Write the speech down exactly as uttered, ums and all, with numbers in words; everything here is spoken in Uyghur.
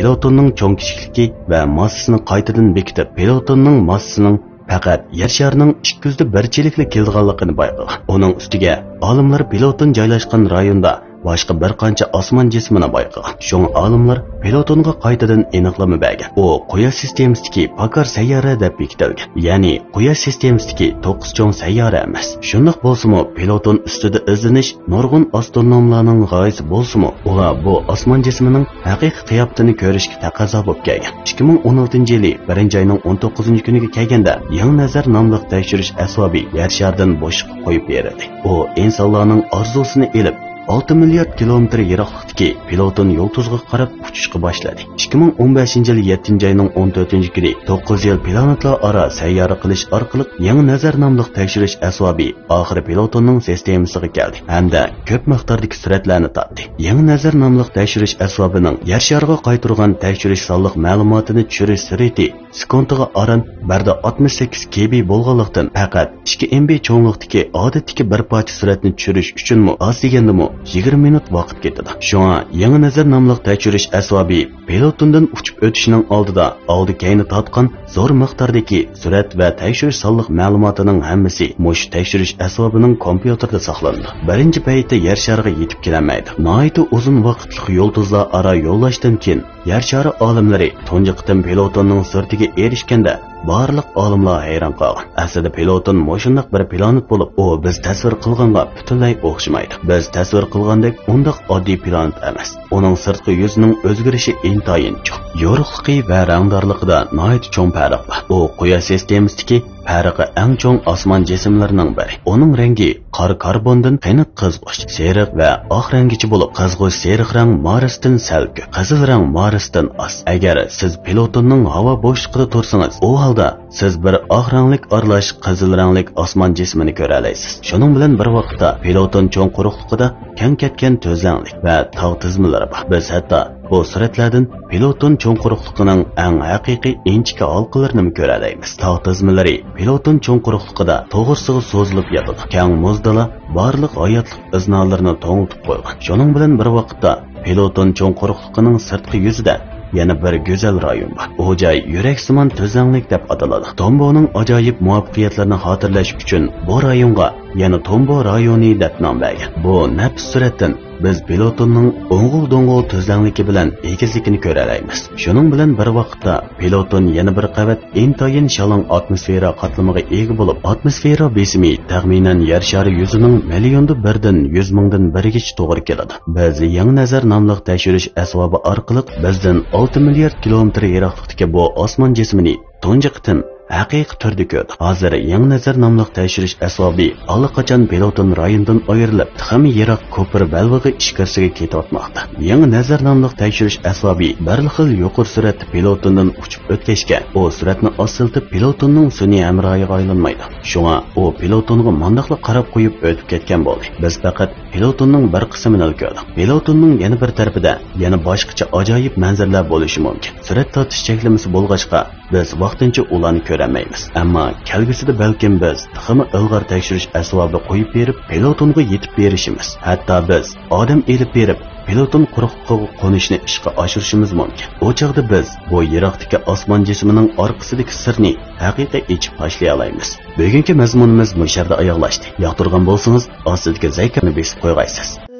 پىلوتوننىڭ چوڭ كىچىكلىكى ۋە ماسسىسىنى قايتىدىن بېكىتىپ، پىلوتوننىڭ ماسسىسىنىڭ پەقەت يەر شارىنىڭ ئىككى يۈزدە بىرچىلىكلا كېلىدىغانلىقىنى بايقىغان. ئۇنىڭ ئۈستىگە ئالىملار پىلوتون جايلاشقان رايوندا باشقا بىر قانچە ئاسمان جىسمىنى بايقىغان. شۇڭا ئالىملار پىلوتونغا قايتىدىن ئېنىقلىما بەرگەن. ئۇ قۇياش سىستېمىسىدىكى پاكار سەييارە دەپ بېكىتىلگەن. يەنى قۇياش سىستېمىسىدىكى توققۇز چوڭ سەييارە ئەمەس. شۇنداق بولسىمۇ، پىلوتون ئۈستىدە ئىزدىنىش نۇرغۇن ئاسترونوملارنىڭ غايىسى بولسىمۇ، ئۇلار بۇ ئاسمان جىسمىنىڭ ھەقىقىي قىياپىتىنى كۆرۈشكە تەقەززا بولۇپ كەلگەن. ئىككى مىڭ ئون ئالتىنچى يىلى بىرىنچى ئاينىڭ ئون توققۇزىنچى كۈنىگە كەلگەندە، يېڭى نەزەر ناملىق تەكشۈرۈش ئەسۋابى يەر شارىدىن بوشلۇققا قويۇپ بېرىلدى. ئۇ ئىنسانلارنىڭ ئارزۇسىنى ئېلىپ، ئالتە مىليارد كىلومېتىر يىراقلىقتىكى پىلوتون يۇلتۇزغا قاراپ ئۇچۇشقا باشلىدى. ئىككى مىڭ ئون بەشىنچى يىل يەتتىنچى ئاينىڭ ئون تۆتىنچى كۈنى توققۇز يىل پلانېتلار ئارا سەييارە قىلىش ئارقىلىق يېڭى نەزەر ناملىق تەكشۈرۈش ئەسۋابى ئاخىرى پلۇتوننىڭ سىستېمىسىغا كەلدى ھەمدە كۆپ مىقداردىكى سۈرەتلەرنى تارتتى. يېڭى نەزەر ناملىق تەكشۈرۈش ئەسۋابىنىڭ يەر شارىغا قايتۇرغان تەكشۈرۈش سانلىق مەلۇماتىنى چۈشۈرۈش سۈرئىتى سېكۇنتىغا ئاران بىر دە ئاتمىش سەككىز كىبى بولغانلىقتىن، پەقەت ئىككى ئېم بى چوڭلۇقتىكى ئادەتتىكى بىر پارچە سۈرەتنى چۈشۈرۈش ئۈچۈنمۇ ئاز دېگەندىمۇ يىگىرمە مىنۇت ۋاقىت كېتىدۇ. شۇڭا يېڭى نەزەر ناملىق تەكشۈرۈش ئەسۋابى پلۇتوندىن ئۇچۇپ ئۆتۈشنىڭ ئالدىدا ئالدى كەينى تارتقان زور مىقداردىكى سۈرەت ۋە تەكشۈرۈش سانلىق مەلۇماتىنىڭ ھەممىسى مۇشۇ تەكشۈرۈش ئەسۋابىنىڭ كومپيۇتېرىدا ساقلىنىدۇ. بىرىنچى پەيتتە يەر شارىغا يېتىپ كېلەلمەيدۇ. ناھايىتى ئۇزۇن ۋاقىتلىق يۇلتۇزلار ئارا يوللاشتىن كېيىن، يەر شارى ئالىملىرى تۇنجى قېتىم پلۇتوننىڭ سۈرىتىگە ئېرىشكەندە، بارلىق ئالىملار ھەيران قالغان. ئەسلىدە پلۇتون مۇشۇنداق بىر پلانېت بولۇپ، ئۇ بىز تەسۋىر قىلغانغا پۈتۈنلەي ئوخشىمايدۇ. بىز تەسۋىر قىلغاندەك ئۇنداق ئاددىي پلانېت ئەمەس. ئۇنىڭ سىرتقى يۈزىنىڭ ئۆزگىرىشى ئىنتايىن چوڭ. يورۇقلۇقى ۋە رەڭدارلىقىدا ناھايىتى چوڭ پەرق بار. ئۇ قۇياش سىستېمىسىدىكى پەرقى ئەڭ چوڭ ئاسمان جىسىملىرىنىڭ بىرى. ئۇنىڭ رەڭگى قارا كاربوندىن قېنىق قىزغۇچ سېرىق ۋە ئاق رەڭگىچە بولۇپ، قىزغۇچ سېرىق رەڭ مارستىن سەل كۆپ، قىزىل رەڭ مارستىن ئاز. ئەگەر سىز پلۇتوننىڭ ھاۋا بوشلۇقىدا تۇرسىڭىز، ئۇ ھالدا سىز بىر ئاق رەڭلىك ئارىلاش قىزىل رەڭلىك ئاسمان جىسمىنى كۆرەلەيسىز. شۇنىڭ بىلەن بىر ۋاقىتتا، پلۇتون چوڭ قۇرۇقلۇقىدا كەڭ كەتكەن تۈزلەڭلىك ۋە تاغ تىزمىلىرى بار. بىز ھەتتا بۇ سۈرەتلەردىن پلۇتون چوڭ قۇرۇقلۇقىنىڭ ئەڭ ھەقىقىي ئىنچىكە ھالقىلىرىنىمۇ كۆرەلەيمىز. تاغ تىزمىلىرى پلۇتون چوڭ قۇرۇقلۇقىدا توغرىسىغا سوزۇلۇپ ياتىدۇ. كەڭ مۇز دالا بارلىق ھاياتلىق ئىزنالىرىنى توڭلىتىپ قويغان. شۇنىڭ بىلەن بىر ۋاقىتتا، پلۇتون چوڭ قۇرۇقلۇقىنىڭ سىرتقى يۈزىدە يەنە بىر گۈزەل رايون بار. ئۇ جاي يۈرەكسىمان تۈزلەڭلىك دەپ ئاتىلىدۇ. تومبونىڭ ئاجايىپ مۇۋەپپەقىيەتلىرىنى خاتىرىلەش ئۈچۈن بۇ رايونغا يەنە تومبو رايونى دەپ نام بەرگەن. بۇ نەپىس سۈرەتتىن بىز پلۇتوننىڭ ئوڭغۇل-دوڭغۇل تۈزلەڭلىكى بىلەن ئېگىزلىكىنى كۆرەلەيمىز. شۇنىڭ بىلەن بىر ۋاقىتتا، پلۇتون يەنە بىر قەۋەت ئىنتايىن شالاڭ ئاتموسفېرا قاتلىمىغا ئىگە بولۇپ، ئاتموسفېرا بېسىمى تەخمىنەن يەر شارى يۈزىنىڭ مىليوندا بىردىن يۈز مىڭدىن بىرىگىچە توغرا كېلىدۇ. بىز يېڭى نەزەر ناملىق تەكشۈرۈش ئەسۋابى ئارقىلىق بىزدىن ئالتە مىليارد كىلومېتىر يىراقلىقتىكى بۇ ئاسمان جىسمىنى تۇنجى قېتىم ھەقىقىي تۈردە كۆردۇق. ھازىر يېڭى نەزەر ناملىق تەكشۈرۈش ئەسۋابى ئاللىقاچان پلۇتون رايونىدىن ئايرىلىپ، تېخىمۇ يىراق كوپېر بەلبېغى ئىچكىرىسىگە كېتىۋاتماقتا. يېڭى نەزەر ناملىق تەكشۈرۈش ئەسۋابى بىر خىل يۇقىرى سۈرئەتتە پلۇتوندىن ئۇچۇپ ئۆتكەچكە، ئۇ سۈرئەتنى ئاستىلىتىپ، پلۇتوننىڭ سۈنئىي ھەمراھىغا ئايلانمايدۇ. شۇڭا ئۇ پلۇتونغا مانداقلا قاراپ قويۇپ ئۆتۈپ كەتكەن بولدى. بىز پەقەت پلۇتوننىڭ بىر قىسمىنىلا كۆردۇق. پلۇتوننىڭ يەنە بىر تەرىپىدە يەنە باشقىچە ئاجايىپ مەنزىرىلەر بولۇشى مۇمكىن. سۈرەت تارتىش چەكلىمىسى بولغاچقا، بىز ۋاقتىنچە ئۇلارنى كۆرەلمەيمىز. ئەمما كەلگۈسىدە بەلكىم بىز تېخىمۇ ئىلغار تەكشۈرۈش ئەسۋابى قويۇپ بېرىپ، پلۇتونغا يېتىپ بېرىشىمىز. ھەتتا بىز ئادەم ئېلىپ بېرىپ، پلۇتون قۇرۇقلۇقىغا قونۇشنى ئىشقا ئاشۇرۇشىمىز مۇمكىن. ئۇ چاغدا بىز بۇ يىراقتىكى ئاسمان جىسمىنىڭ ئارقىسىدىكى سىرنى ھەقىقىي ئېچىپ تاشلىيالايمىز. بۈگۈنكى مەزمۇنىمىز مۇشۇ يەردە ئاياغلاشتى. ياقتۇرغان بولسىڭىز، ئاستىدىكى زەيكەمنى بېسىپ قويغايسىز.